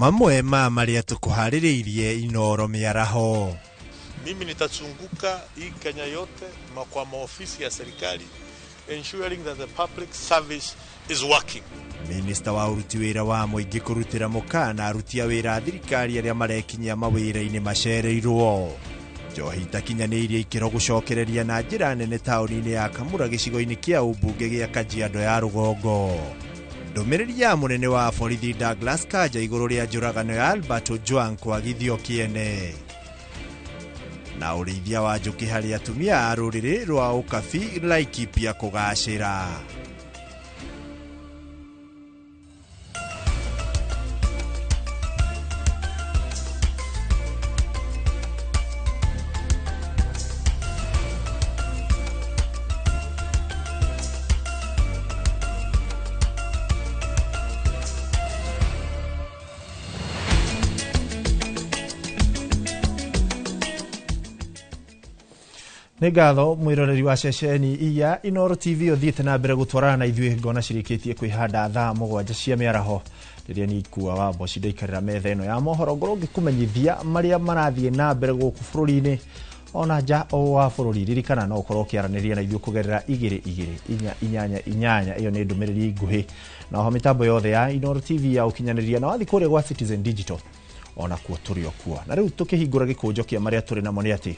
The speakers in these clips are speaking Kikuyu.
Mamwe ma marĩa tũkũharĩrĩirie Inoro mĩaraho. Mimi nitazunguka hii Kenya yote kwa maofisi ya serikali ensuring that the public service is working. Minista wa ũruti wĩra wa mũingĩ kũrutĩra mũkana aruti a wĩra a thirikari arĩa marekinyia mawĩra-inĩ macereirwo. Njohi itakinyanĩirie ikĩro gũcokereria na njĩra nene taũni-inĩ ya Kamura gĩcigo-inĩ kĩa ũmbunge gĩa Kajiado ya rũgongo. Ndũmĩrĩri ya mũnene wa borithi Douglas Kanja igũrũ rĩa njũragano ya Albert Ojwang kwagithio kĩene. Na ũrĩithia wa njũkĩ harĩ atumia a rũrĩrĩ rwa Ũkabi Laikipia kũgacĩra. Nĩ ngatho mwĩroreri wa ceceni ya Inoro TV ũthiĩte na mbere gũtwarana na ithuĩ ngona cirĩkĩtie kwĩhanda thaa 7 cia mĩaraho rĩrĩa ni ikua wa mboci ndaikarĩra metha ĩno ya mohoro ngorwo ngĩkũmenyithia marĩa marathiĩ na mbere gũkũ bũrũri-inĩ ona nja wa bũrũri. Ririkana no ũkorwo ũkĩaranĩria na ithuĩ kũgerera 2 2 4 8 8, ĩyo nĩ ndũmĩrĩri nguhĩ, na oho mĩtambo yothe ya Inoro TV ya ũkinyanĩria na wathiĩ kũrĩa gwa Citizen Digital ona kuo tũrĩ o kuo. Na rĩu tũkĩhingũra gĩkũnjo kĩa marĩa tũrĩ namo nĩ atĩ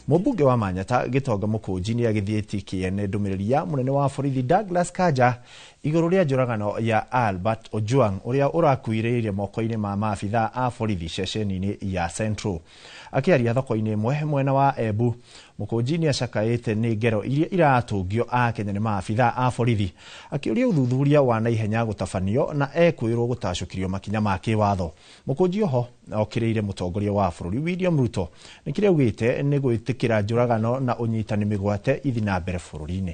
mũmbunge wa Manyata Gĩtonga Mũkũnji nĩ agĩthiĩtie kĩene ndũmĩrĩri ya mũnene wa borithi Douglas Kanja igũrũ rĩa njũragano ya Albert Ojwang ũrĩa ũrakuĩrĩire moko-inĩ ma maabithaa a borithi ceceni-inĩ ya Central. Akĩaria thoko-inĩ ĩmwe mwena wa Embu, Mũkũnji nĩ acakaĩte nĩ ngero iria iratũngio a Kenya nĩ maabithaa a borithi, akĩũria ũthuthuria wa naihenya gũtabanio na ekwĩrwo gũtacũkĩrio makinya ma kĩwatho. Mũkũnji oho okĩrĩire mũtongoria wa bũrũri William Ruto nĩ kĩrĩa augĩte nĩ gwĩtĩkĩra njũragano na ũnyitani mĩgwate ithi na mbere bũrũri-inĩ.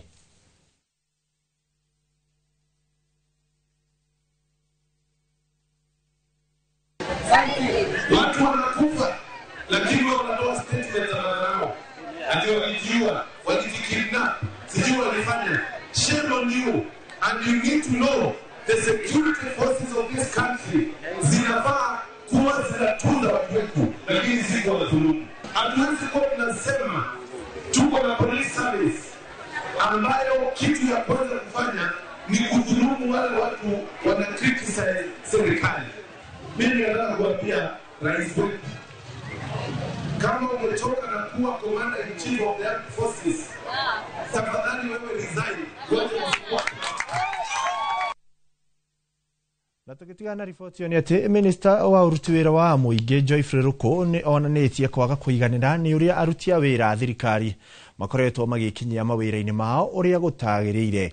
Watu wanakufa lakini wao wanatoa statement za madharau ati walijiua, walijikidnap, sijui walifanya. Shame on you, and you need to know the security forces of this country zinafaa kuwa zinatunza watu wetu, lakini si kwa wadhulumu. Hatuwezi kuwa tunasema tuko na police service ambayo kitu ya kwanza kufanya ni kudhulumu wale watu wana criticize serikali. Mimi nataka kuambia rais wetu, kama umetoka na kuwa commander in chief of the armed forces, tafadhali wewe resign. Na tũgĩtigana na riboti ĩyo nĩ atĩ minista wa ũruti wĩra wa mũingĩ Geoffrey Ruku nĩ onanĩtie kwaga kũiganĩra nĩ ũrĩa aruti a wĩra a thirikari makoretwo magĩkinyia mawĩra-inĩ mao ũrĩa gũtagĩrĩire.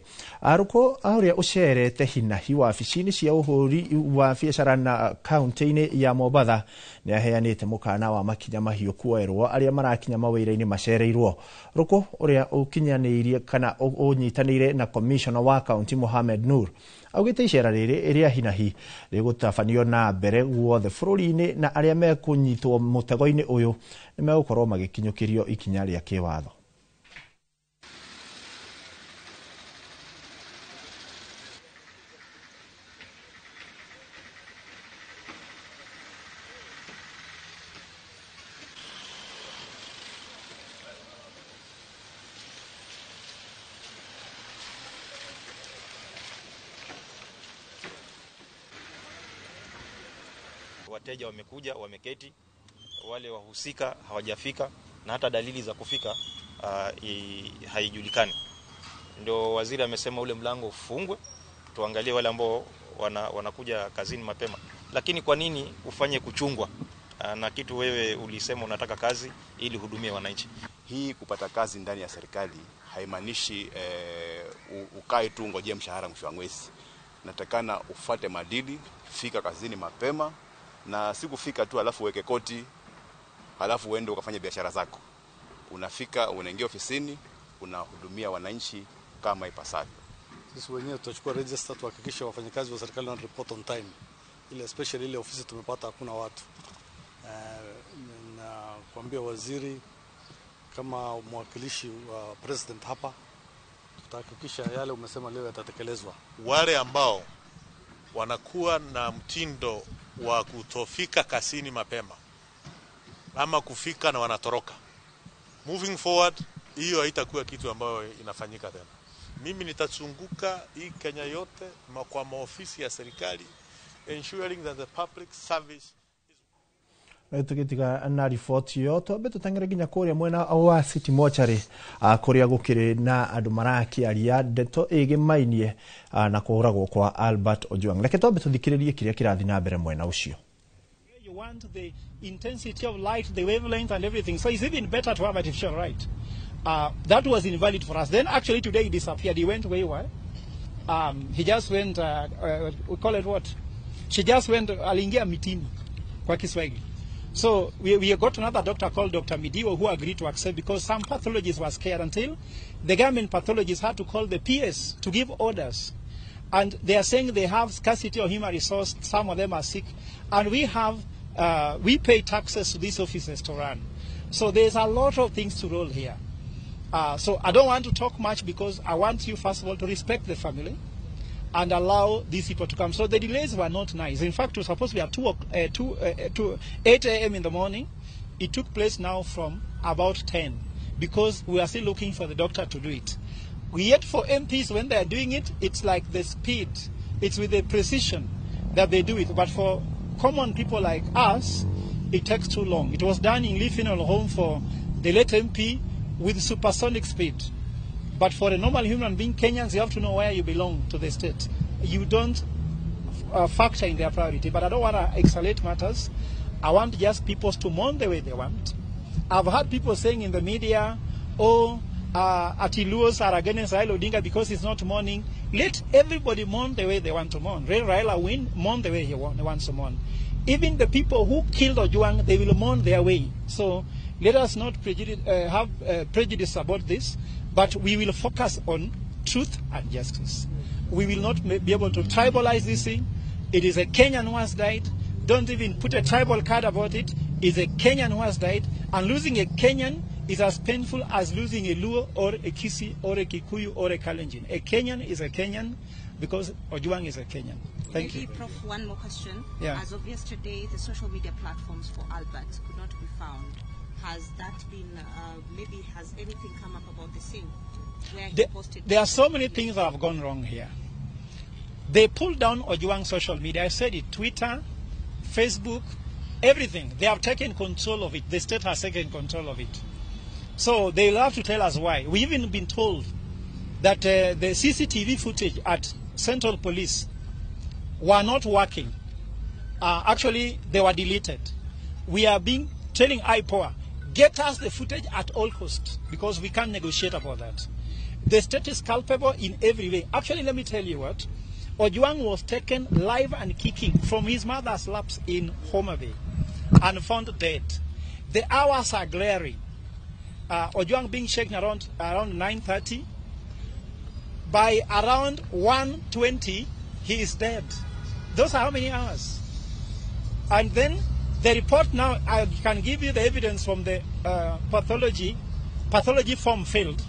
Ruku ũrĩa ũcerete hinahi wabici-inĩ cia ũhũri wa biacara na kaunti-inĩ ya Mombatha nĩ aheanĩte mũkana wa makinya mahiũ kuoerwo arĩa marakinya mawĩra-inĩ macereirwo. Ruku ũrĩa ũkinyanĩirie kana ũnyitanĩire na commissioner wa kaunti Mohamed Nur augĩte icera rĩrĩ rĩa hinahi rĩgũtabanio na mbere guothe bũrũri-inĩ na arĩa mekũnyitwo mũtego-inĩ ũyũ nĩ megũkorwo magĩkinyũkĩrio ikinya rĩa kĩwatho. Wateja wamekuja, wameketi, wale wahusika hawajafika na hata dalili za kufika haijulikani. Ndio waziri amesema ule mlango ufungwe, tuangalie wale ambao wanakuja kazini mapema. Lakini kwa nini ufanye kuchungwa na kitu wewe ulisema unataka kazi ili hudumie wananchi? Hii kupata kazi ndani ya serikali haimaanishi ukae tu ngojea mshahara mwisho wa mwezi. Natakana ufuate maadili, fika kazini mapema, na si kufika tu alafu uweke koti alafu uende ukafanye biashara zako. Unafika, unaingia ofisini, unahudumia wananchi kama ipasavyo. Sisi wenyewe tutachukua register tuhakikishe wafanyakazi wa serikali wana report on time. Ile especially ile ofisi tumepata hakuna watu. Na kuambia waziri kama mwakilishi wa president hapa, tutahakikisha yale umesema leo yatatekelezwa. Wale ambao wanakuwa na mtindo wa kutofika kazini mapema ama kufika na wanatoroka. Moving forward, hiyo haitakuwa kitu ambayo inafanyika tena. Mimi nitazunguka hii Kenya yote kwa maofisi ya serikali ensuring that the public service Tũgĩtiga na riboti ĩyo, twambe tũteng'ere nginya kũrĩa mwena wa City Mortuary, kũrĩa gũkĩrĩ na andũ marakĩaria ndeto ĩgĩmainie na kũhũragwo kwa Albert Ojwang. Reke twambe tũthikĩrĩrie kĩrĩa kĩrathiĩ na mbere mwena ũcio. You want the intensity of light, the wavelength and everything. So it's even better to have artificial light. That was invalid for us. Then actually today he disappeared. He went wayward. He just went, we call it what? She just went, aliingia mitini kwa Kiswahili. So we got another doctor called Dr. Midiwo who agreed to accept because some pathologists were scared until the government pathologists had to call the PS to give orders. And they are saying they have scarcity of human resource. Some of them are sick. And we pay taxes to these offices to run. So there's a lot of things to roll here. So I don't want to talk much because I want you, first of all, to respect the family and allow these people to come. So the delays were not nice. In fact, it was supposed to be at 8 a.m. in the morning. It took place now from about 10 because we are still looking for the doctor to do it. We yet for MPs, when they are doing it, it's like the speed. It's with the precision that they do it. But for common people like us, it takes too long. It was done in Lee Funeral Home for the late MP with supersonic speed. But for a normal human being, Kenyans, you have to know where you belong to the state. You don't factor in their priority. But I don't want to escalate matters. I want just people to mourn the way they want. I've heard people saying in the media, oh, ati Luos are against Raila Odinga because he's not mourning. Let everybody mourn the way they want to mourn. Let Raila win, mourn the way he wants to mourn. Even the people who killed Ojwang, they will mourn their way. So let us not have prejudice about this, but we will focus on truth and justice. We will not be able to tribalize this thing. It is a Kenyan who has died. Don't even put a tribal card about it. It's a Kenyan who has died. And losing a Kenyan is as painful as losing a Luo or a Kisii or a Kikuyu or a Kalenjin. A Kenyan is a Kenyan because Ojwang is a Kenyan. Thank Maybe, you. Prof, one more question. Yeah. As of yesterday, the social media platforms for Albert could not be found. Has that been, maybe has anything come up about the scene where he posted? There are so many things that have gone wrong here. They pulled down Ojwang's social media. I said it, Twitter, Facebook, everything. They have taken control of it. The state has taken control of it. So they'll have to tell us why. We've even been told that the CCTV footage at Central Police were not working. Actually, they were deleted. We are telling IPOA, get us the footage at all costs, because we can't negotiate about that. The state is culpable in every way. Actually, let me tell you what. Ojwang was taken live and kicking from his mother's laps in Homa Bay and found dead. The hours are glaring. Ojwang being shaken around 9:30. By around 1:20, he is dead. Those are how many hours? And then the report now, I can give you the evidence from the pathology form filled.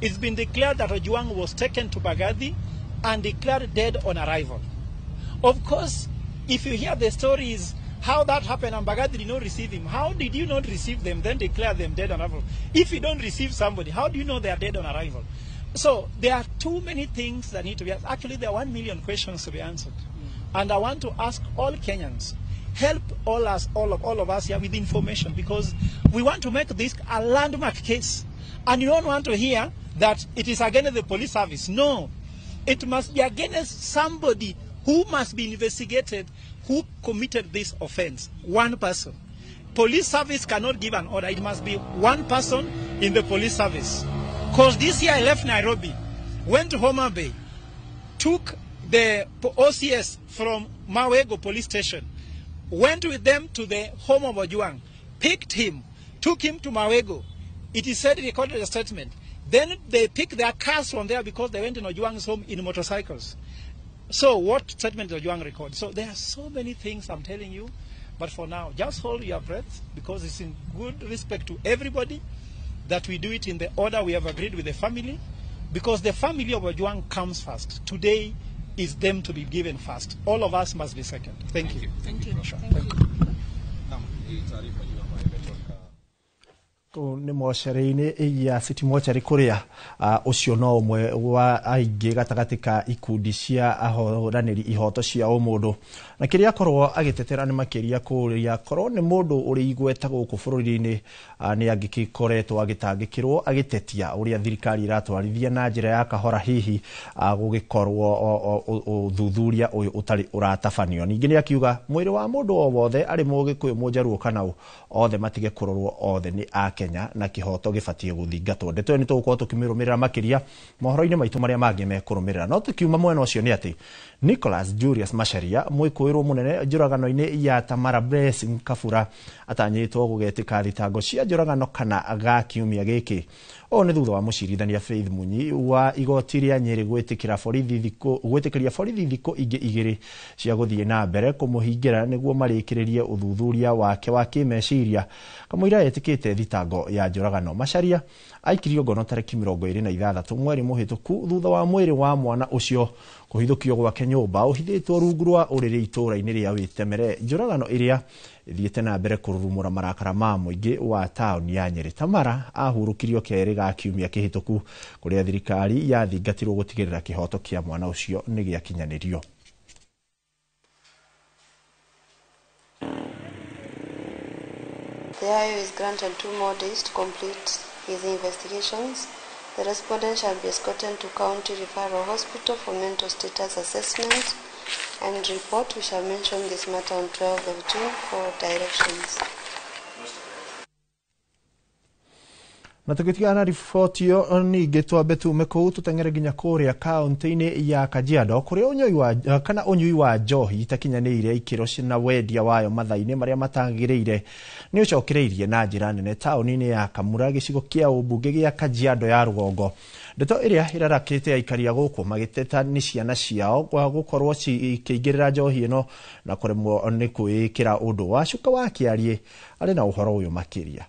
It's been declared that Ojwang was taken to Bagadi and declared dead on arrival. Of course, if you hear the stories, how that happened and Bagadi did not receive him, how did you not receive them, then declare them dead on arrival? If you don't receive somebody, how do you know they are dead on arrival? So there are too many things that need to be asked. Actually, there are 1 million questions to be answered. And I want to ask all Kenyans, help all of us here with information, because we want to make this a landmark case. And you don't want to hear that it is against the police service. No, it must be against somebody who must be investigated, who committed this offense. One person. Police service cannot give an order. It must be one person in the police service. Because this year I left Nairobi, went to Homa Bay, took the OCS from Mawego police station, went with them to the home of Ojwang, picked him, took him to Mawego. It is said he recorded a statement. Then they picked their cars from there because they went in Ojwang's home in motorcycles. So what statement did Ojwang record? So there are so many things I'm telling you. But for now, just hold your breath, because it's in good respect to everybody that we do it in the order we have agreed with the family, because the family of Ojwang comes first. Today, is them to be given first. All of us must be second. Thank you. Thank you. Sure. Thank you. Kũu nĩ mocarĩ-inĩ ya City Mortuary kũrĩa ũcio no ũmwe wa aingĩ gatagatĩ ka ikundi cia ahũranĩri ihoto cia ũmũndũ, na kĩrĩa akorwo agĩtetera nĩ makĩria kũrĩa korwo nĩ mũndũ ũrĩ igweta gũkũ bũrũri-inĩ, nĩ angĩgĩkoretwo agĩtangĩkĩrwo agĩtetia ũrĩa thirikari ĩratwarithia na njĩra ya kahora, hihi gũgĩkorwo ũthuthuria ũyũ ũtarĩ ũratabanio. Ningĩ nĩ akiuga mwĩrĩ wa mũndũ o wothe, arĩ Mũgĩkũyũ, Mũnjaruo kana ũ, othe matige kũrorwo, othe nĩ a Kenya na kĩhoto gĩbatiĩ gũthingatwo. Ndeto ĩyo nĩ tũgũkorwo tũkĩmĩrũmĩrĩra makĩria mohoro-inĩ maitũ marĩa mangĩ mekũrũmĩrĩra. No tũkiuma mwena ũcio nĩ atĩ Nicholas Julius Macharia, mwĩkũĩrwo mũnene njũragano-inĩ ya Tamara Blessing Kabura, atanyĩtwo gũgetĩka thitango cia njũragano kana ga kiumia gĩkĩ. Ũũ nĩ thutha wa mũcirithania Faith Munyi wa igoti rĩa Nyĩrĩ gwĩtĩkĩria borithi thikũ ingĩ 2 cia gũthiĩ na mbere kũmũhingĩra nĩguo marĩkĩrĩrie ũthuthuria wake wa kĩmeciria kamũira etĩkĩte thitango ya njũragano. Macharia aikirio ngono tarĩki 26 mweri mũhĩtũku thutha wa mwĩrĩ wa mwana ũcio kũhithũkio gwake nyũmba ũhithĩtwo rungu rwa ũrĩrĩ itũũra-inĩ rĩa Wĩtemere, njũragano ĩrĩa ĩthiĩte na mbere kũrurumũra marakara ma mũingĩ wa taũni ya Nyĩrĩ. Tamara ahurũkirio kerĩ ga kiumia kĩhĩtũku kũrĩa thirikari yathingatirwo gũtigĩrĩra kĩhoto kĩa mwana ũcio nĩ gĩakinyanĩrio. The IO is granted 2 more days to complete his investigations. The respondent shall be escorted to County Referral Hospital for mental status assessment and report. We shall mention this matter on 12th of June for directions. Na tũgĩtigana na riboti ĩyo, ningĩ twambe tume kũu tũteng'ere nginya kũrĩa kaũntĩ-inĩ ya Kajiado kũrĩa ũnyui wa kana ũnyui wa njohi itakinyanĩire ikĩro na wendia wayo mathaa-inĩ marĩa matagĩrĩire nĩ ũcokereirie na njĩra nene taũni-inĩ ya Kamura, gĩcigo kĩa ũmbunge gĩa Kajiado ya rũgongo. Ndeto ĩrĩa ĩrarakĩte aikaria gũkũ magĩteta nĩ ciana ciao kwa gũkorwo cikĩingĩrĩra njohi ĩno na kũremwo nĩ kwĩĩkĩra ũndũ. Wacuka wa Kĩariĩ arĩ na ũhoro ũyũ makĩria.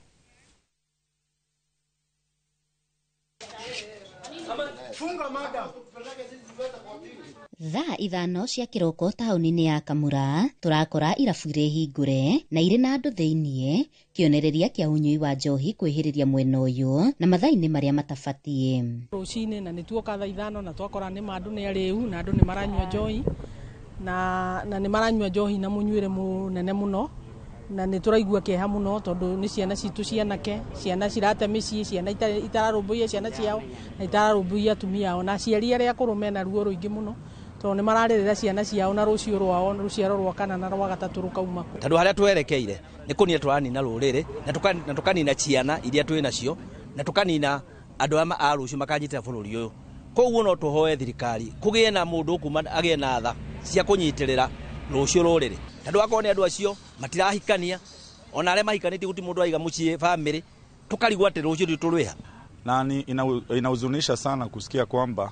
Thaa 5 cia kĩroko taũni-inĩ ya Kamura tũrakora irabu irĩ hingũre na irĩ na andũ thĩiniĩ, kĩonereria kĩa ũnyui wa njohi kwĩhĩrĩria mwena ũyũ na mathaa-inĩ marĩa matabatiĩ. Rũcinĩ na nĩtuoka thaa 5 na twakora nĩ ma andũ nĩ arĩu na andũ nĩ maranyua njohi na nĩ maranyua njohi na mũnyuĩre mũnene mũno, na nĩ tũraigua kĩeha mũno tondũ nĩ ciana citũ cianake, ciana cirate mĩciĩ, ciana itararũmbũiya ciana ciao na itararũmbũiya atumia ao, na aciari arĩa akũrũ mena ruo rũingĩ mũno tondũ nĩ mararĩrĩra ciana ciao na rũciũ rwao, rũciaro rwa kana na rwa gatatũ rũkauma kũ. Tondũ harĩa twerekeire nĩ kũnina tũranina rũrĩrĩ na tũkanina ciana iria twĩ nacio na tũkanina andũ aya a rũciũ makanyitĩra bũrũri ũyũ. Koguo no tũhoe thirikari kũgĩe na mũndũ ũkuma agĩe na tha cia kũnyitĩrĩra rũciũ rũrĩrĩ, tondũ akorwo nĩ andũ acio matirahikania, ona arĩa mahikanĩtie gũtirĩ mũndũ aiga mũciĩ bamĩrĩ, tũkarigwo atĩ rũciũ rwitũ rwĩha. Na inahuzunisha sana kusikia kwamba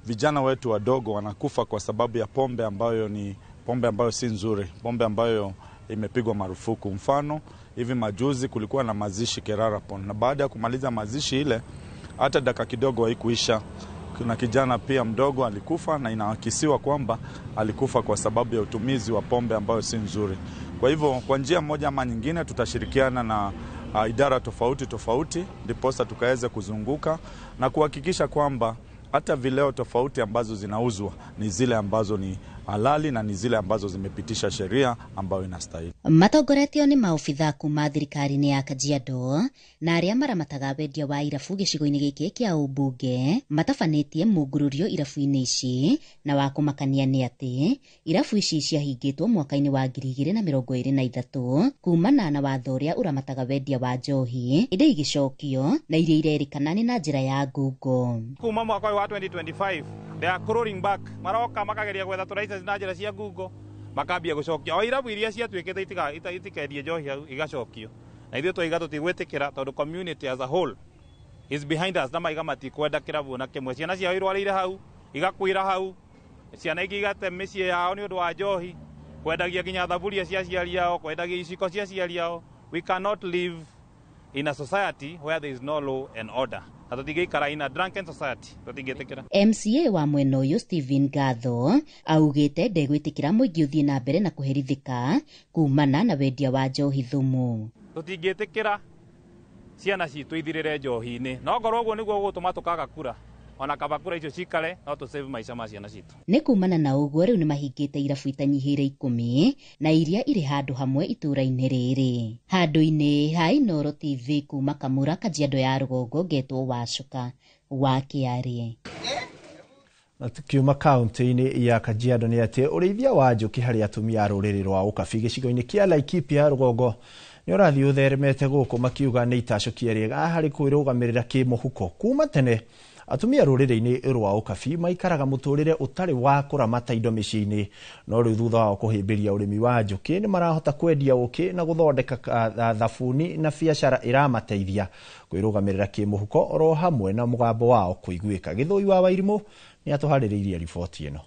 vijana wetu wadogo wanakufa kwa sababu ya pombe ambayo ni pombe ambayo si nzuri, pombe ambayo imepigwa marufuku. Mfano, hivi majuzi kulikuwa na mazishi Kerarapon, na baada ya kumaliza mazishi ile hata dakika kidogo haikuisha, kuna kijana pia mdogo alikufa, na inahakisiwa kwamba alikufa kwa sababu ya utumizi wa pombe ambayo si nzuri. Kwa hivyo kwa njia moja ama nyingine tutashirikiana na idara tofauti tofauti ndiposa tukaweze kuzunguka na kuhakikisha kwamba hata vileo tofauti ambazo zinauzwa ni zile ambazo ni halali na ni zile ambazo zimepitisha sheria ambayo inastahili. Matongoretio nĩ maobitha kuma thirikari-inĩ ya Kajiado na arĩa maramataga wendia wa irabu gĩcigo-inĩ gĩkĩ kĩa ũmbunge matabanĩtie mũngũrũrio irabu-inĩ ici, na wa kũmakania nĩ atĩ irabu ici ciahingĩtwo mwaka-inĩ wa 2023 kumana na watho ũrĩa ũramataga wendia wa njohi, ĩndĩ igĩcokio na iria irerĩkana nĩ na njĩra ya ngungo. Kuma mwaka wa 2025 they are crawling back, maroka makageria gwetha tũraicence na njĩra cia ngungo, makambia gũcokia o irabu iria ciatuĩkĩte itikendie njohi hau igacokio, na ithuĩ twaiga tũtigwĩtĩkĩra tondũ community as a whole is behind us, na maiga matikwenda kĩrabu ona kĩmwe. Ciana ciao irwarĩire hau, igakuĩra hau, ciana ingĩ igate mĩciĩ yao nĩ ũndũ wa njohi, kwendagia nginya thaburia cia aciari ao, kwendagia iciko cia aciari ao. We cannot live in a society where there is no law and order. Na tũtingĩikara in a drunken society, tũtingĩtĩkĩra. MCA wa mwena ũyũ Stephen Gatho augĩte ndegwĩtĩkĩra mũingĩ ũthiĩ na mbere na kũherithĩka kumana na wendia wa njohi thumu. Tũtingĩtĩkĩra ciana citũ ithirĩre njohi-inĩ, no ngorwo ũguo nĩguo gũgũtũma tũkaga kura, ona kaba kura icio cikare no tũ save maica ma ciana citũ. Nĩ kumana na ũguo rĩu nĩmahingĩte irabu itanyihĩire 10 na iria irĩ handũ hamwe itũũra-inĩ rĩrĩ. Handũ-inĩ ha Inooro TV kuma Kamũra, Kajiado ya Rũgongo, ngetwo Wacuka wa Kĩarĩ. Na tukiuma kaunti-inĩ ya Kajiado nĩ atĩ ũrĩithia wa njũkĩ harĩ atumia a rũrĩrĩ rwa Ũkabi gĩcigo-inĩ kĩa Laikipia rũgongo nĩ ũrathiĩ ũtheremete gũkũ makiuga nĩ itacũkia rĩega harĩ kwĩrũgamĩrĩra kĩmũhuko. Kuma tene atumia rũrĩrĩ-inĩ rwa Ũkabi maikaraga mũtũrĩre ũtarĩ wa kũramata indo mĩciĩ-inĩ, no rĩu thutha wao kũhĩmbĩria ũrĩmi wa njũkĩ nĩ marahota kwendia ũkĩ na gũthondeka thabuni na biacara ĩramateithia kwĩrũgamĩrĩra kĩmũhuko oro hamwe na mũgambo wao kũiguĩka. Gĩthũi wa Wairimũ nĩ atũharĩrĩirie riboti ĩno.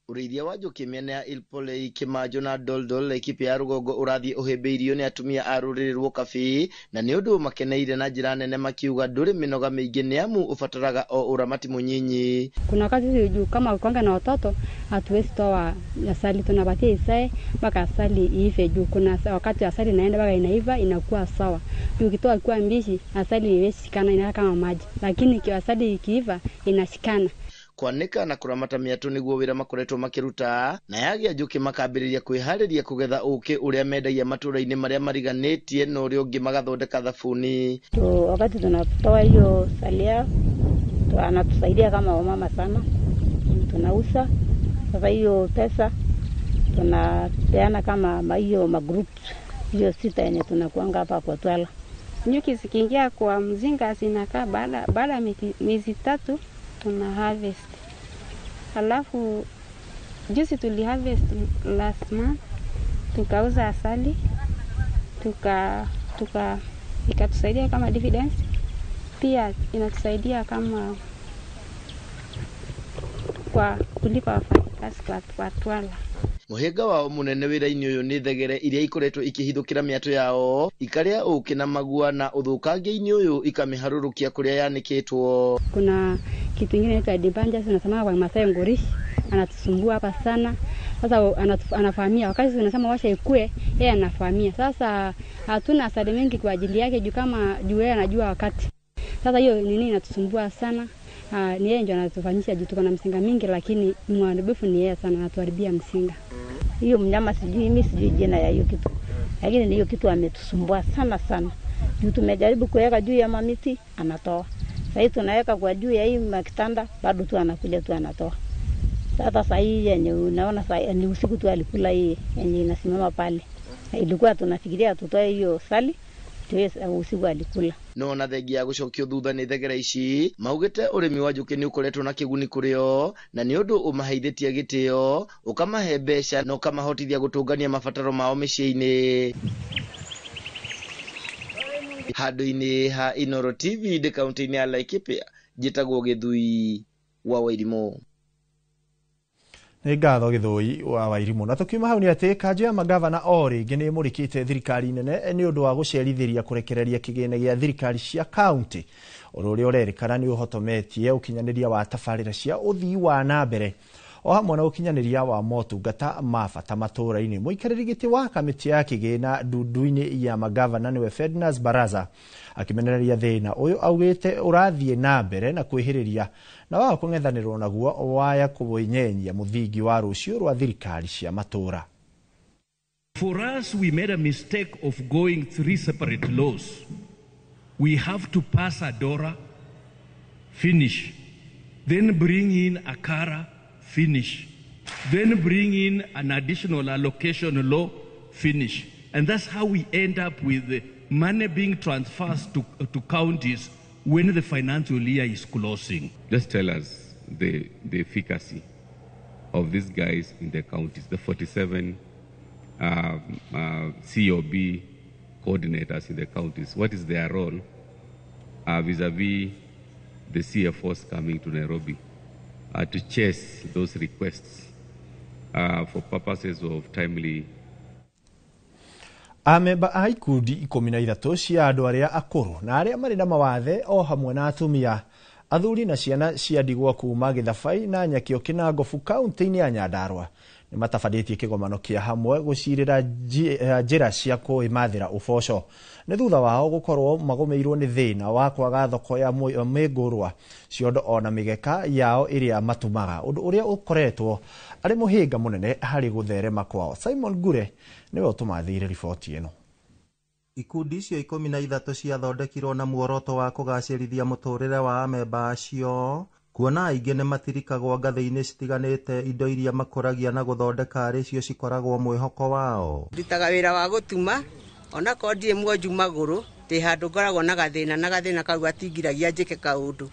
Ũrĩithia wa njũkĩ mĩena ya Ilpolei, Kĩmanjo na Doldol Laikipia ya rũgongo ũrathiĩ ũhĩmbĩirio nĩ atumia a rũrĩrĩ rwa Ũkabi, na nĩ ũndũ makeneire na njĩra nene makiuga ndũrĩ mĩnoga mĩingĩ nĩ amu ũbataraga o ũramati mũnyinyi. Kuna wakati juu kama ukianga na watoto hatuwezi toa asali, tunapatia isae mpaka asali iive juu kuna wakati asali inaenda mpaka inaiva inakuwa sawa. Juu ukitoa ikiwa mbichi asali haiwezi shikana, inakaa kama maji, lakini ikiwa asali ikiiva inashikana. Kwanĩka na kũramata mĩatũ nĩguo wĩra makoretwo makĩruta, na yagĩa njũkĩ makambĩrĩria kwĩharĩria kũgetha ũkĩ ũrĩa mendagia matũũra-inĩ marĩa mariganĩtie na ũrĩa ũngĩ magathondeka thabuni. Wakati tunatoa hiyo salia anatusaidia kama wamama sana, tunauza sasa hiyo pesa tunapeana kama hiyo magroup hiyo 6 yenye tunakuanga hapa kwa Twala. Nyuki zikiingia kwa mzinga zinakaa baada miezi 3 tuna harvest. Alafu juzi tuli harvest last month, tukauza asali, tuka ikatusaidia kama dividends, pia inatusaidia kama kwa kulipa wafanyikazi kwa Twala. Mũhĩnga wao mũnene wĩra-inĩ ũyũ nĩ thegere iria ikoretwo ikĩhithũkĩra mĩatũ yao ikarĩa ũkĩ na magua na ũthũkangia-inĩ ũyũ ikamĩharũrũkia kũrĩa yanĩkĩtwo. Kuna kitu ingine inaitwa dibanja, tunasema kwa Masai ngorishi, anatusumbua hapa sana. Sasa anafahamia wakati tunasema washa ikue, yeye anafahamia. Sasa hatuna asali mengi kwa ajili yake juu kama juu yeye anajua wakati. Sasa hiyo nini inatusumbua sana. Ni yeye ndio anatufanyisha juu tuko na msinga mingi, lakini mharibifu ni yeye sana, anatuharibia msinga. Hiyo mnyama sijui, mimi sijui jina ya hiyo kitu, lakini hiyo kitu ametusumbua sana sana. Juu tumejaribu kuweka juu ya mamiti anatoa. Sasa tunaweka kwa juu ya hii makitanda bado tu anakuja tu anatoa. Sasa hii yenye unaona sasa ni usiku tu alikula hii yenye inasimama pale. Ilikuwa tunafikiria tutoe hiyo sali usiku alikula. No na thengia gũcokio thutha nĩ thegere ici maugĩte ũrĩmi wa njũkĩ nĩ ũkoretwo na kĩguni kũrĩ o na nĩ ũndũ ũmaheithĩtie gĩtĩo, ũkamahe mbeca na ũkamahotithia gũtũngania mabataro mao mĩciĩ-inĩ. Handũ-inĩ ha Inooro TV ndĩ kaunti-inĩ ya Laikipia, njĩtagwo Gĩthui wa Wairimũ. Nĩ ngatho Gĩthũi wa Wairimũ. Na tukiuma hau nĩ atĩ kanjũ ya magavana o rĩngĩ nĩ ĩmũrĩkĩte thirikari nene nĩ ũndũ wa gũcerithĩria kũrekereria kĩgĩna gĩa thirikari cia kaunti, ũndũ ũrĩa ũrerĩkana nĩ ũhotometie ũkinyanĩria wa tabarĩra cia ũthii wa na mbere o hamwe na ũkinyanĩria wa motungata ma bata matũũra-inĩ. Mũikarĩri gĩtĩ wa kamĩtĩ ya kĩgĩna ndundu-inĩ ya magavana nĩwe Ferdinand Baraza akĩmenereria thĩna ũyũ augĩte ũrathiĩ na mbere na kwĩhĩrĩria na wa kũng'ethanĩrwo naguo waya kũnyenyia mũthingi wa rũciũ rwa thirikari cia matũũra. For us, we made a mistake of going 3 separate laws. We have to pass ADORA, finish, then bring in AKARA, finish, then bring in an additional allocation law, finish. And that's how we end up with the money being transferred to counties when the financial year is closing. Just tell us the efficacy of these guys in the counties, the 47 COB coordinators in the counties. What is their role vis-a-vis the CFOs coming to Nairobi to chase those requests for purposes of timely. Amemba a ikundi 13 cia andũ arĩa akũrũ na arĩa marĩ na mawathe o hamwe na atumia athuri na ciana cia ndigwa kuma Gĩthabai na Nyakĩo Kĩnangobu kaunti-inĩ ya Nyandarua nĩ matabanĩtie kĩgomano kĩa hamwe gũcirĩra njĩra cia kwĩmathĩra ũboco nĩ thutha wao gũkorwo magũmĩirwo nĩ thĩna wa kwaga thoko ya mĩngũrwa ciondo ona mĩgeka yao ĩrĩa matumaga ũndũ ũrĩa ũkoretwo arĩ mũhĩnga mũnene harĩ gũtherema kwao. Simon Ngure nĩwe ũtũmathĩire riboti ĩno. Ikundi icio 13 ciathondekirwo na muoroto wa kũgacĩrithia mũtũrĩre wa amemba acio kuona aingĩ nĩ matirikagwo ngathĩ-inĩ citiganĩte indo iria makũragia na gũthondeka arĩ cio cikoragwo mwĩhoko wao. Ndutaga wĩra wa gũtuma onakorwo ndirĩ mwonju magũrũ ndĩ handũ ngoragwo na gathĩna na gathĩna kau gatingiragia njĩke kaũndũ.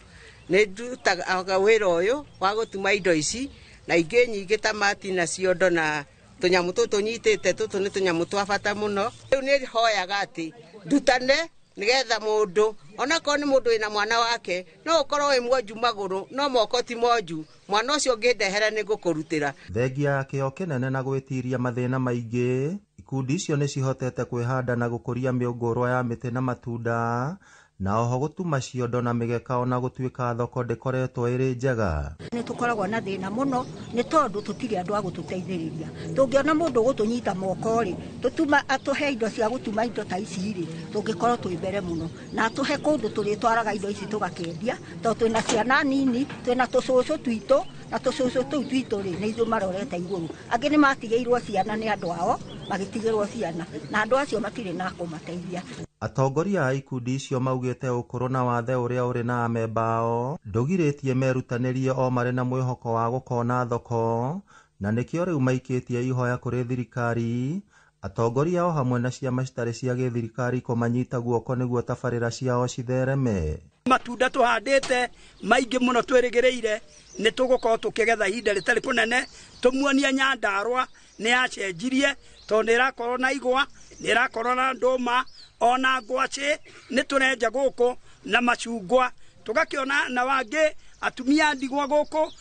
Nĩ ndutaga wĩra ũyũ wa gũtuma indo ici na ingĩ nyingĩ ta mati na ciondo na tũnyamũ tũtũ nyitĩte tũtũ nĩ tũnyamũ twa bata mũno. Rĩu nĩ hoyaga atĩ ndutane nĩgetha mũndũ onakorwo nĩ mũndũ wĩna mwana wake no ũkorwo wĩ mwonju magũrũ no moko ti monju mwana ũcio ũngĩndehera nĩ ngũkũrutĩra. Thengia ya kĩo kĩnene na gwĩtiria mathĩna maingĩ ikundi icio nĩ cihotete kwĩhanda na gũkũria mĩũngũrwa ya mĩtĩ na matunda na oho gũtuma ciondo na mĩgeka ona gũtuĩka thoko ndĩkoretwo ĩrĩ njega. Nĩ tũkoragwo na thĩna mũno nĩ tondũ tũtirĩ andũ a gũtũteithĩrĩria. Tũngĩona mũndũ ũgũtũnyita moko rĩ, tũtuma atũhe indo cia gũtuma indo ta ici rĩ, tũngĩkorwo twĩ mbere mũno na atũhe kũndũ tũrĩtwaraga indo ici tũgakĩendia tondũ twĩna ciana nini, twĩna tũcũcũ twitũ na tũcũcũ tũu twitũ rĩ nĩ ithuĩ marorete igũrũ. Angĩ nĩ matigĩirwo ciana nĩ andũ ao, magĩtigĩrwo ciana na andũ acio matirĩ na kũmateithia. Atongoria a ikundi icio maugĩte ũkũrũ na wathe ũrĩa ũrĩ na amemba ao ndũgirĩtie merutanĩrie o marĩ na mwĩhoko wa gũkona thoko na nĩkĩo rĩu maikĩtie ihoya kũrĩ thirikari atongoria o hamwe na ciama citarĩ cia gĩthirikari kũmanyita guoko nĩguo tabarĩra ciao cithereme. Matunda tũhandĩte maingĩ mũno twĩrĩgĩrĩire nĩ tũgũkorwo tũkĩgetha ihinda rĩtarĩ kũnene tũmuonie Nyandarua nĩ yacenjirie tondũ nĩ ĩrakorwo na igwa nĩ ĩrakorwo na ndũma ona ngwacĩ nĩ tũrenja gũkũ na macungwa tũgakĩona na wangĩ atumia ndigwa gũkũ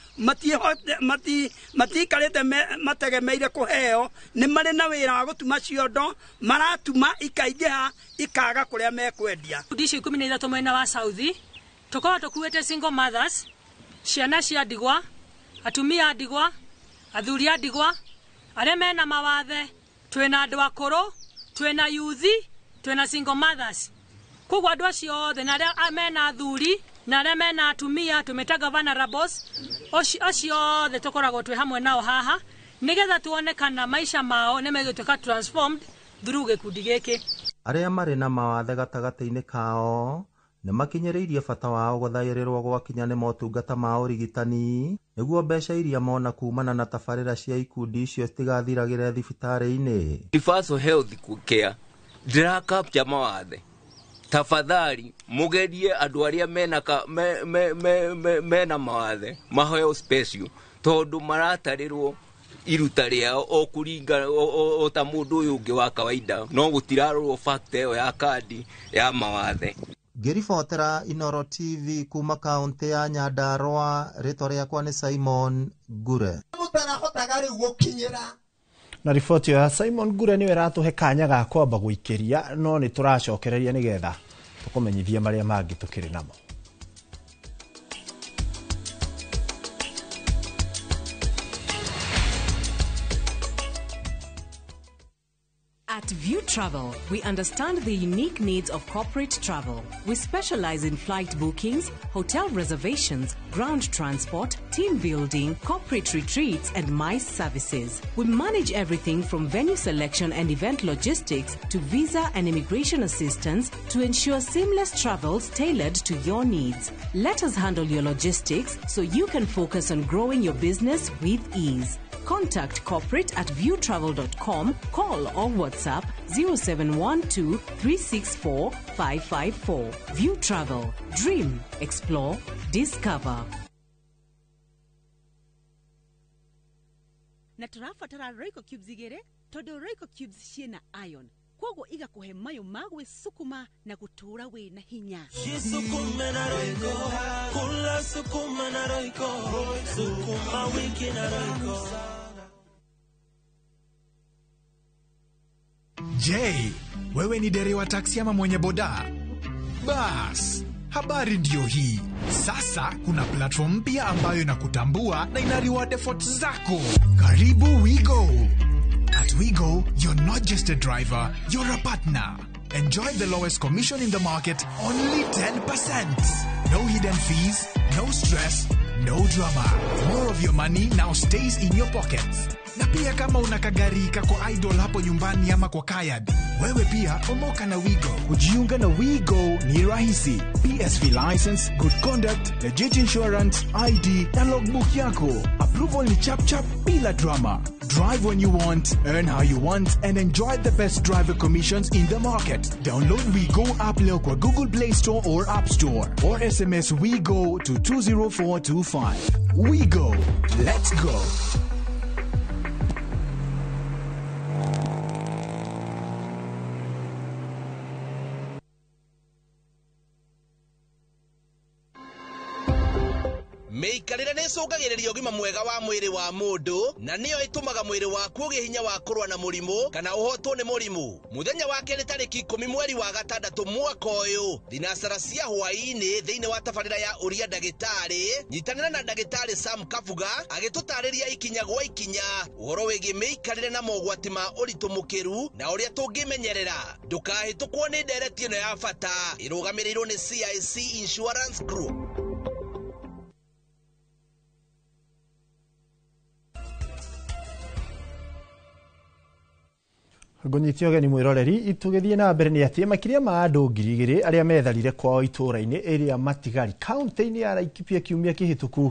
matiikarĩte mategemeire kũheo nĩ marĩ na wĩra wa gũtuma ciondo maratuma ikaingĩha ikaga kũrĩa mekwendia. Ikundi icio 13 mwena wa South tũkoragwo tũkuĩte single mothers, ciana cia ndigwa, atumia a ndigwa, athuri a ndigwa, arĩa mena mawathe, twĩna andũ akũrũ, twĩna yuthi, twĩna single mothers. Koguo andũ acio othe na arĩa mena athuri na arĩa mena atumia tũmĩtaga vulnerables, acio othe tũkoragwo twĩ hamwe nao haha nĩgetha tuone kana maica mao nĩ megũtuĩka transformed through gĩkundi gĩkĩ. Arĩa marĩ na mawathe gatagatĩ-inĩ kao nĩ makinyĩrĩirie bata wao gũthaĩrĩrwo gwakinya nĩ motungata ma ũrigitani nĩguo mbeca iria mona kumana na tabarĩra cia ikundi icio citigathiragĩre thibitarĩ-inĩ. Universal health care ndĩrakapcha mawathe tafadhali mugerie andũ arĩa mena mawathe maheo special tondũ maratarĩrwo iruta rĩao o kũringa o ta mũndũ ũyũ ũngĩ wa kawaida no gũtirarorwo fact ĩyo ya kandi ya mawathe. Ngĩribotera Inoro TV kuma kaunti ya Nyandarua, rĩtwa rĩakwa nĩ Simon Ngure. Na riboti ya Simon Ngure nĩwe ĩratũhe kanya ga kwamba gũikĩria no nĩ tũracokereria nĩgetha tũkũmenyithie marĩa mangĩ tũkĩrĩ namo. At View Travel, we understand the unique needs of corporate travel. We specialize in flight bookings, hotel reservations, ground transport, team building, corporate retreats, and MICE services. We manage everything from venue selection and event logistics to visa and immigration assistance to ensure seamless travels tailored to your needs. Let us handle your logistics so you can focus on growing your business with ease. Contact corporate at viewtravel.com, call or WhatsApp 0712 364 554. View Travel. Dream, explore, discover. Na tũrabatara Royco cubes igĩrĩ tondũ Royco cubes ciĩna iron koguo igakuhe mayo ma gwĩsukuma na gũtũũra wĩna hinya. Jisukume na Royco, kula sukuma na Royco, sukuma wiki na Royco. Je, wewe ni dereva taksi ama mwenye boda? Bas, habari ndiyo hii. Sasa kuna platform mpya ambayo inakutambua na ina reward efforts zako. Karibu WeGo. At WeGo, you're not just a driver, you're a partner. Enjoy the lowest commission in the market, only 10%. No hidden fees, no stress, no drama. More of your money now stays in your pockets. Na pia kama una kagari kako idle hapo nyumbani ama kwa kayad, wewe pia omoka na WeGo. Kujiunga na WeGo ni rahisi. PSV license, good conduct, legit insurance, ID na logbook yako. Approval ni chap chap bila drama. Drive when you want, earn how you want, and enjoy the best driver commissions in the market. Download WeGo app leo kwa Google Play Store or App Store, or SMS WeGo to 20425. WeGo. Let's go. Mĩikarĩre nĩ ĩcũngagĩrĩria ũgima mwega wa mwĩrĩ wa mũndũ na nĩyo ĩtũmaga mwĩrĩ waku ũgĩe hinya wa kũrũa na mũrimũ kana ũhotwo nĩ mũrimũ. Mũthenya wa kerĩ tarĩki 10 mweri wa gatandatũ mwaka ũyũ thinacara cia hwaĩ-inĩ thĩinĩ wa tabarĩra ya ũria ndagĩtarĩ, nyitanĩra na ndagĩtarĩ Sam Kabuga agĩtũtarĩria ikinya gwa ikinya ũhoro wĩgiĩ mĩikarĩre na mogwati ma ũritũ mũkĩru na ũrĩa tũngĩmenyerera. Ndũkahĩtũkwo nĩ ndereti ĩno ya bata ĩrũgamĩrĩirwo nĩ CIC Insurance Group. Ngũnyite ũgeni mwĩroreri tũgĩthiĩ na mbere nĩ atĩ makĩria ma andũ 2000 arĩa metharire kwao itũũra-inĩ ĩrĩa matigari kaunti-inĩ ya Laikipia kiumia kĩhĩtũku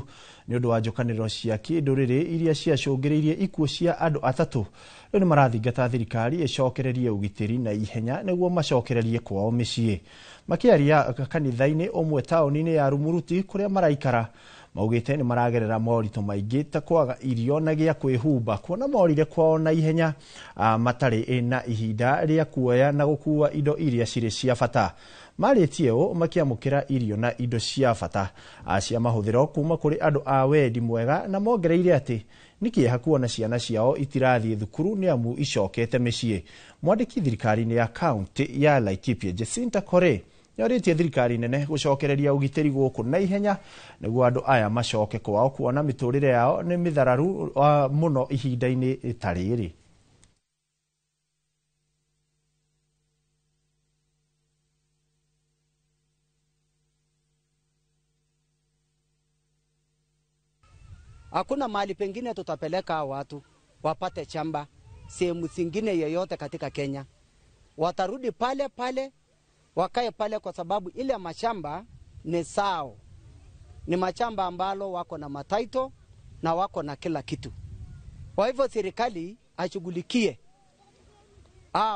nĩ ũndũ wa njũkanĩrĩro cia kĩndũrĩrĩ iria ciacũngĩrĩirie ikuũ cia andũ atatũ rĩu nĩ marathingata thirikari ĩcokererie ũgitĩri na ihenya nĩguo macokererie kwao mĩciĩ. Makĩaria kanitha-inĩ ũmwe taũni-inĩ ya Rumuruti kũrĩa maraikara maugĩte nĩ maragerera moritũ maingĩ ta kwaga irio na gĩa kwĩhumba kuona morire kwao na ihenya matarĩ na ihinda rĩa kuoya na gũkua indo iria cirĩ cia bata. Marĩtie ũũ makĩamũkĩra irio na indo cia bata cia mahũthĩro kuma kũrĩ andũ a wendi mwega na mongereire atĩ nĩ kĩeha kuona ciana ciao itirathiĩ thukuru nĩ amu icokete mĩciĩ. Mwandĩki thirikari-inĩ ya kaunti ya Laikipia Jacinta Kore nĩorĩtie thirikari nene gũcokereria ũgitĩri gũkũ na ihenya nĩguo andũ aya macoke kwao kuona mĩtũrĩre yao nĩ mĩthararu mũno ihinda-inĩ ta rĩrĩ. Hakuna mahali pengine tutapeleka watu wapate chamba sehemu zingine yoyote katika Kenya. Watarudi pale pale wakae pale kwa sababu ile mashamba ni sao. Ni mashamba ambalo wako na mataito na wako na kila kitu. Kwa hivyo serikali ashughulikie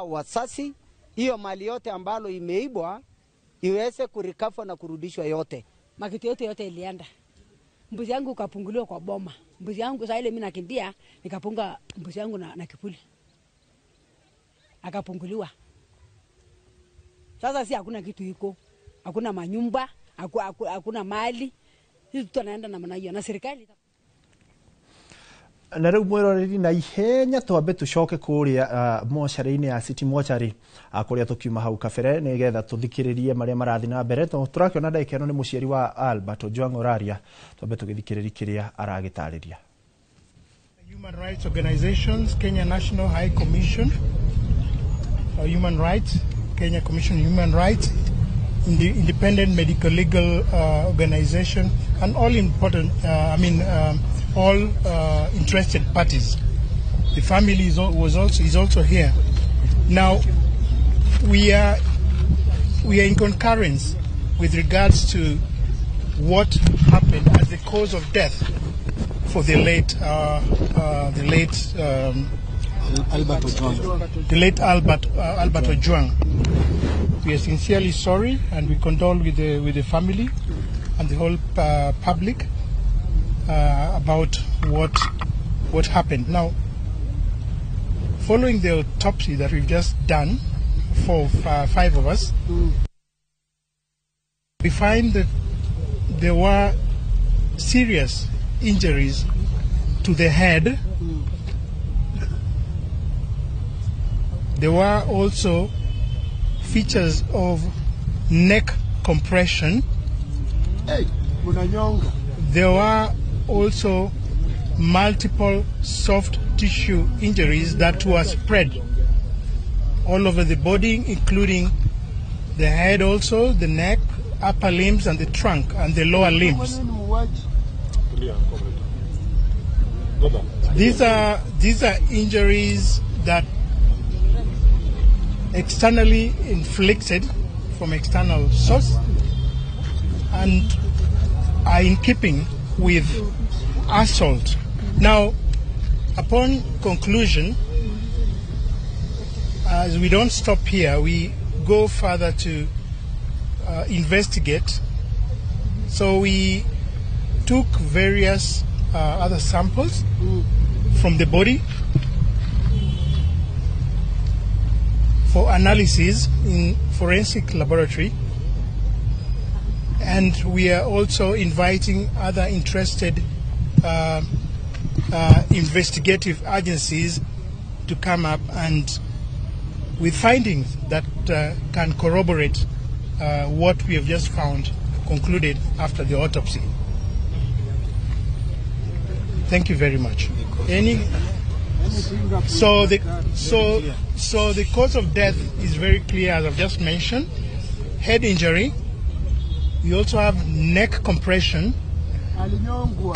wasasi hiyo mali yote ambalo imeibwa iweze kurikafa na kurudishwa yote. Makitu yote ilienda. Mbuzi yangu kapunguliwa kwa boma. Mbuzi yangu saa ile mimi nakimbia nikapunga mbuzi yangu na kipuli. Akapunguliwa. Sasa si hakuna kitu iko. Hakuna manyumba, hakuna mali. Sisi tunaenda na maana hiyo na serikali. Na rĩu mwĩroreri na ihenya twambe tũcoke kũrĩa mocarĩ-inĩ ya City Mochari kũrĩa tũkiuma hau kabere nĩgetha tũthikĩrĩrie marĩa marathiĩ na mbere. Tũrakĩona ndagĩka ĩno nĩ mũciari wa Albert Ojwang Oraria, twambe tũgĩthikĩrĩrie kĩrĩa aragĩtarĩria. Human rights organizations, Kenya National High Commission for Human Rights, Kenya Commission on Human Rights, Independent Medical Legal Organization, and all important, all interested parties. The family is also here. Now, we are in concurrence with regards to what happened as the cause of death for the late Albert Ojwang. The late Albert Ojwang. We are sincerely sorry, and we condole with the family and the whole public about what happened. Now, following the autopsy that we've just done for five of us, we find that there were serious injuries to the head. There were also features of neck compression. There were also multiple soft tissue injuries that were spread all over the body, including the head also, the neck, upper limbs and the trunk and the lower limbs. These are injuries that externally inflicted from external source and are in keeping with assault. Now, upon conclusion, as we don't stop here, we go further to investigate. So we took various other samples from the body for analysis in forensic laboratory, and we are also inviting other interested investigative agencies to come up and with findings that can corroborate what we have just found, concluded after the autopsy. Thank you very much. So the cause of death is very clear, as I've just mentioned. Head injury. We also have neck compression,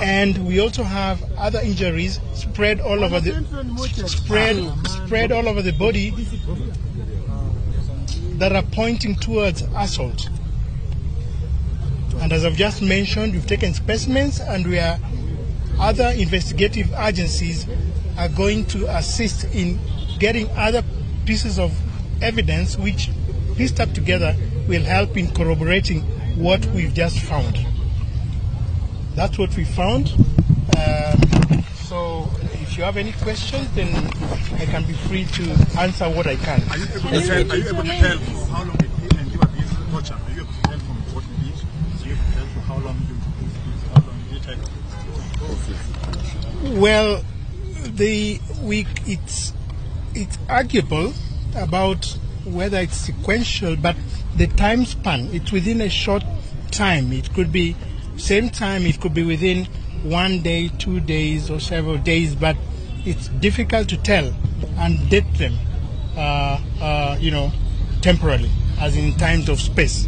and we also have other injuries spread all over the spread all over the body that are pointing towards assault. And as I've just mentioned, we've taken specimens, and we are other investigative agencies are going to assist in getting other pieces of evidence which, pieced up together, will help in corroborating what we've just found. That's what we found. So if you have any questions, then I can be free to answer what I can. Are you able to tell for how long it endured this torture? Are you able to tell from what it is? Are you able to tell for how long it did take? Well, it's arguable about whether it's sequential, but the time span, it's within a short time. It could be same time, it could be within 1 day, 2 days, or several days, but it's difficult to tell and date them, temporarily, as in times of space.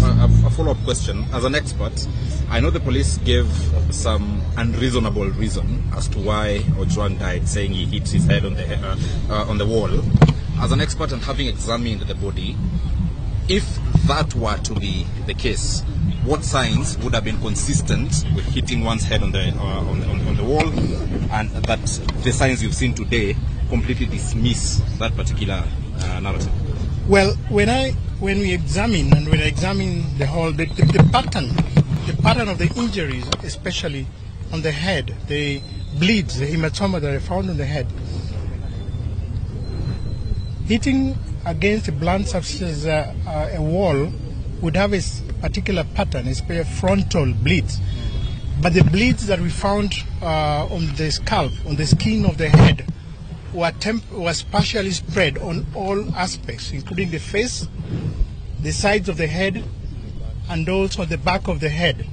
A follow-up question. As an expert, I know the police gave some unreasonable reason as to why Ojwang died, saying he hit his head on the wall. As an expert and having examined the body, if that were to be the case, what signs would have been consistent with hitting one's head on the wall, and that the signs you've seen today completely dismiss that particular narrative? Well, when we examine the whole the pattern of the injuries, especially on the head, the bleeds, the hematoma that I found on the head, hitting against a blunt substance, a wall, would have a particular pattern, a frontal bleeds. But the bleeds that we found on the scalp, on the skin of the head, were spatially spread on all aspects, including the face, the sides of the head, and also the back of the head.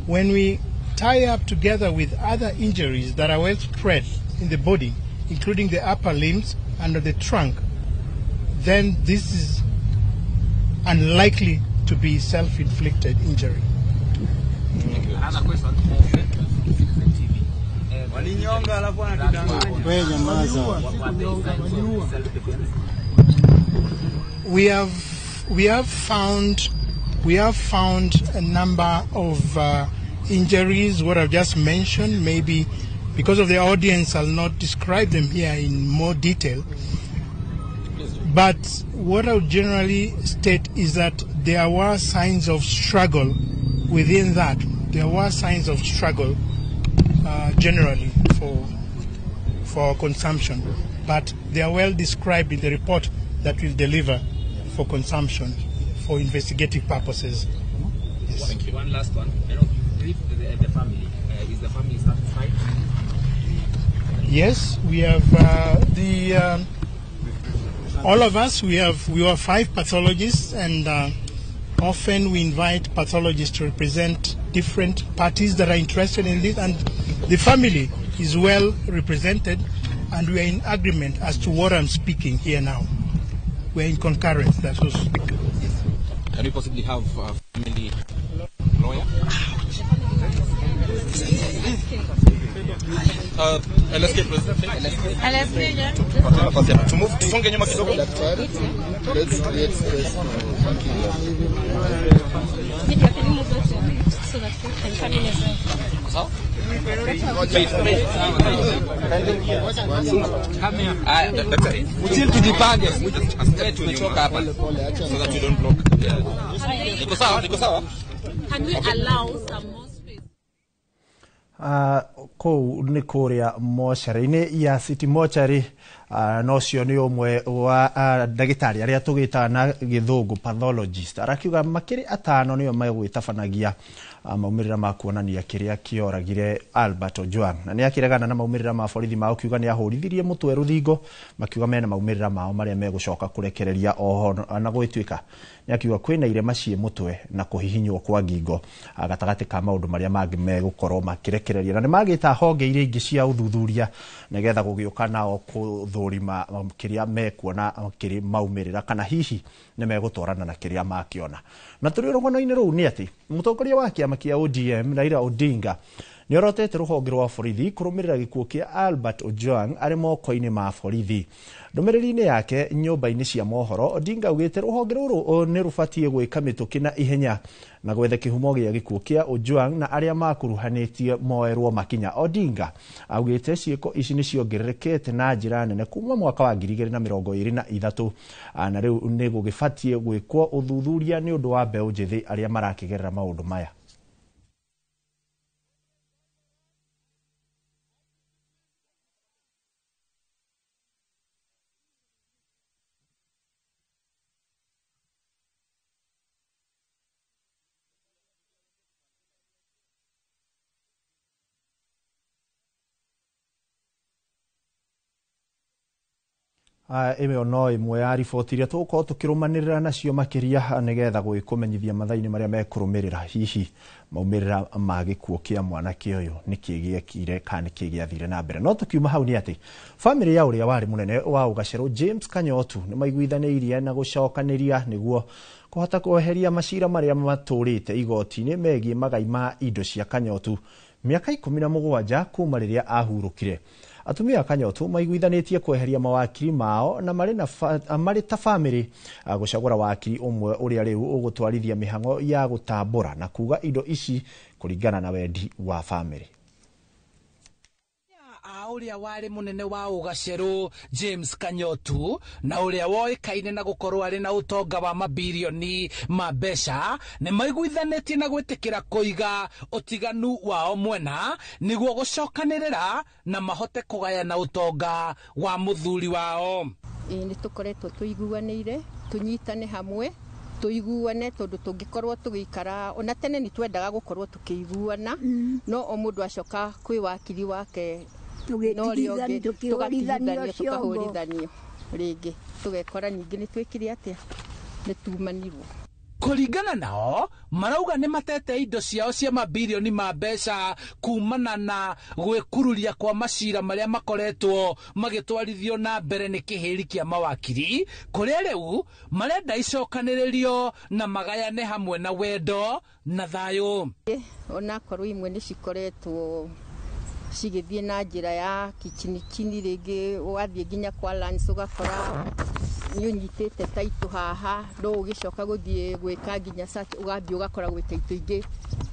When we tie up together with other injuries that are well spread in the body, including the upper limbs and the trunk, then this is unlikely to be self-inflicted injury. Another question. We have found a number of injuries. What I've just mentioned, maybe because of the audience, I'll not describe them here in more detail. But what I would generally state is that there were signs of struggle within that. There were signs of struggle generally for consumption, but they are well described in the report that we'll deliver for consumption for investigative purposes. Yes. Thank you. One last one. I know you briefed the family. Is the family satisfied? Yes, we have all of us, we are 5 pathologists, and often we invite pathologists to represent different parties that are interested in this, and the family is well represented, and we are in agreement as to what I'm speaking here now. We are in concurrence. That's what. Can we possibly have a family lawyer? LSK president. LSK, yeah. To move, tusonge nyuma kidogo. Let's create space for Sawa? Tujipange. Tumechoka hapa. So that you don't block. Niko sawa, niko sawa. Can we allow some more space? Kũu nĩ kũrĩa mocarĩ-inĩ ya City Mortuary, na ũcio nĩ ũmwe wa ndagĩtarĩ arĩa tũgĩtaga na gĩthũngũ pathologist, arakiuga makĩrĩ 5 nĩo megwĩtabanagia maumĩrĩra ma kuonania kĩrĩa kĩoragire Albert Ojwang, na nĩ akĩregana na maumĩrĩra ma borithi mao kiuga nĩ ahũrithirie mũtwe rũthingo, makiuga mena maumĩrĩra mao marĩa megũcoka kũrekereria oho, na gwĩtuĩka nĩ akiuga kwĩna irema ciĩ mũtwe na kũhihinywo kwa ngingo gatagatĩ ka maũndũ marĩa mangĩ megũkorwo makĩrekereria, na nĩ magĩta honge iria ingĩ cia ũthuthuria nĩgetha gũgĩũka nao kũthũrima kĩrĩa mekuona kĩrĩ maumĩrĩra, kana hihi nĩ megũtwarana na kĩrĩa makĩona. Na tũrĩ rũgano-inĩ rũu nĩ atĩ mũtongoria wa kĩama kĩa ODM Raila Odinga nĩ orotete rũhonge rwa borithi kũrũmĩrĩra gĩkuũ kĩa Albert Ojwang arĩ moko-inĩ ma borithi. Ndũmĩrĩri-inĩ yake nyũmba-inĩ cia mohoro, Odinga augĩte rũhonge rũrũ nĩ rũbatiĩ gwĩka mĩtũkĩ na ihenya na gwetha kĩhumo gĩa gĩkuũ kĩa Ojwang na arĩa makuruhanĩtie moerwo makinya. Odinga augĩte ciĩko ici nĩ ciongererekete na njĩra nene kuma mwaka wa 2023, na rĩu nĩ gũgĩbatiĩ gwĩkwo ũthuthuria nĩ ũndũ wa mbeũ njĩthĩ arĩa marakĩgerera maũndũ maya. Ĩyo no ĩmwe ya riboti iria tũgũkorwo tũkĩrũmanĩrĩra nacio makĩria nĩgetha gũgĩkũmenyithia mathaa-inĩ marĩa mekũrũmĩrĩra hihi maumĩrĩra ma gĩkuũ kĩa mwanake ũyũ nĩkĩ gĩekire kana nĩkĩ gĩathire na mbere. No tũkiuma hau nĩ atĩ bamĩrĩ ya ũrĩa warĩ mũnene wa ũgacerũ James Kanyotu nĩ maiguithanĩirie na gũcokanĩria nĩguo kũhota kweheria macira marĩa matũrĩte igoti-inĩ megiĩ magai ma indo cia Kanyotu mĩaka 17 kuma rĩrĩa ahurũkire. Atumia a Kanyotu maiguithanĩtie kweheria mawakiri mao na marĩ ta bamĩrĩ gũcagũra wakiri ũmwe ũrĩa rĩu ũgũtwarithia mĩhang'o ya gũtambũra na kuga indo ici kũringana na wendi wa bamĩrĩ. Ũrĩa warĩ mũnene wa ũgacerũ James Kanyotu na ũrĩa woĩkaine na gũkorwo arĩ na ũtonga wa mabirioni ma mbeca nĩ maiguithanĩtie na gwĩtĩkĩra kũiga ũtiganu wao mwena nĩguo gũcokanĩrĩra na mahote kũgayana ũtonga wa mũthuri wao. Nĩ tũkoretwo tũiguanĩire tũnyitane hamwe tũiguane tondũ tũngĩkorwo tũgĩikara ona tene nĩ twendaga gũkorwo tũkĩiguana, no o mũndũ acoka kwĩ wakiri wake tũgatigithanio tũkahũrithanio rĩngĩ tũgekora ningĩ nĩ twĩkire atĩa nĩ tumanirwo. Kũringana nao marauga nĩ matete indo ciao cia mabirioni ma mbeca kumana na gwĩkururia kwa macira marĩa makoretwo magĩtwarithio na mbere nĩ kĩhĩri kĩa mawakiri, kũrĩa rĩu marenda icokanĩrĩrio na magayane hamwe na wendo na thayũ. Onakorwo imwe nĩ cikoretwo cigĩthiĩ na njĩra ya kichinichini, rĩngĩ ũgathiĩ nginya kwa lands ũgakora nĩ ũnyitĩte taitũ haha, no ũgĩcoka gũthiĩ gwĩka nginya search ũgathiĩ ũgakora gwĩ taitũ ingĩ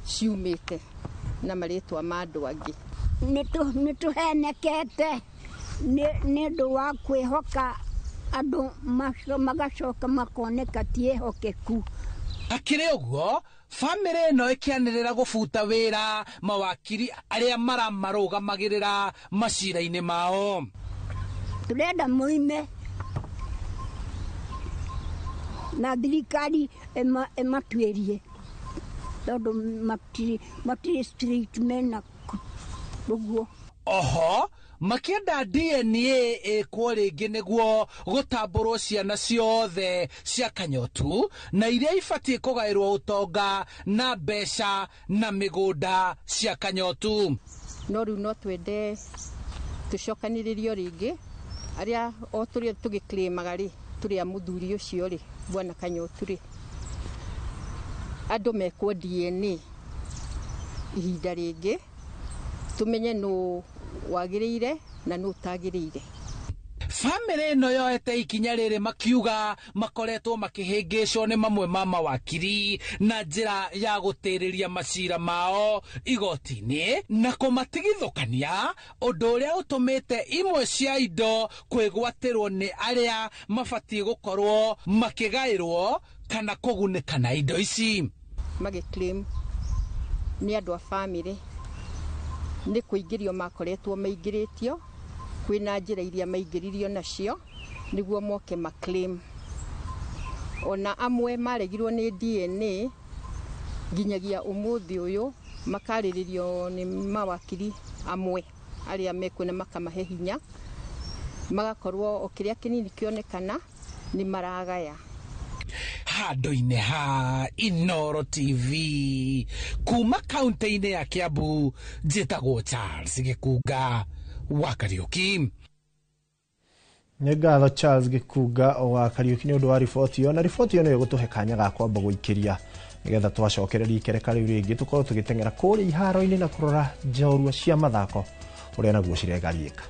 ciumĩte na marĩtwa ma andũ angĩ. Nĩ tũhenekete nĩ ũndũ wa kwĩhoka andũ magacoka makoneka ti ehokeku. Hakĩrĩ ũguo bamĩrĩ ĩno ĩkĩanĩrĩra gũbuta wĩra mawakiri arĩa maramarũgamagĩrĩra macira-inĩ mao. Tũrenda moime na thirikari ĩmatuĩrie tondũ matirĩ straight mena ũguo. Oho Makĩenda DNA ĩkwo rĩngĩ nĩguo gũtambũrwo ciana ciothe cia Kanyotu na iria ibatiĩ kũgaĩrwo ũtonga na mbeca na mĩgũnda cia Kanyotu. No rĩu no twende tũcokanĩrĩrio rĩngĩ arĩa o tũrĩa tũgĩclaimaga rĩ, tũrĩ a mũthuri ũcio rĩ, bwana Kanyotu rĩ, andũ mekwo DNA ihinda rĩngĩ tũmenye nũ wagĩrĩire na nũ ũtagĩrĩire. Bamĩrĩ ĩno yoete ikinya rĩrĩ makiuga makoretwo makĩhĩngĩcwo nĩ mamwe ma mawakiri na njĩra ya gũtĩrĩria macira mao igoti-inĩ na kũmatigithũkania, ũndũ ũrĩa ũtũmĩte imwe cia indo kwĩgwatĩrwo nĩ arĩa mabatiĩ gũkorwo makĩgaĩrwo kana kũgunĩka na indo ici. Magĩclaim nĩ andũ a bamĩrĩ nĩ kũingĩrio makoretwo maingĩrĩtio, kwĩna njĩra iria maingĩririo nacio nĩguo moke maclaim. Ona amwe maregirwo nĩ DNA nginyagia ũmũthĩ ũyũ makarĩrĩrio nĩ mawakiri amwe arĩa mekuo na makamahe hinya, magakorwo o kĩrĩa kĩnini kĩonekana nĩ maragaya. Handũ-inĩ ha Inooro TV kuma kaunti-inĩ ya Kiambu, njĩtagwo Charles Gĩkunga wa Kariũki. Nĩ ngatho Charles Gĩkunga wa Kariũki nĩ ũndũ wa riboti ĩyo, na riboti ĩyo nĩyo ĩgũtũhe kanya ga kwamba gũikĩria nĩgetha twacokereria ikereka rĩu rĩngĩ tũkorwo tũgĩteng'era kũrĩa iharo-inĩ na kũrora njorua cia mathako ũrĩa naguo ciregariĩka.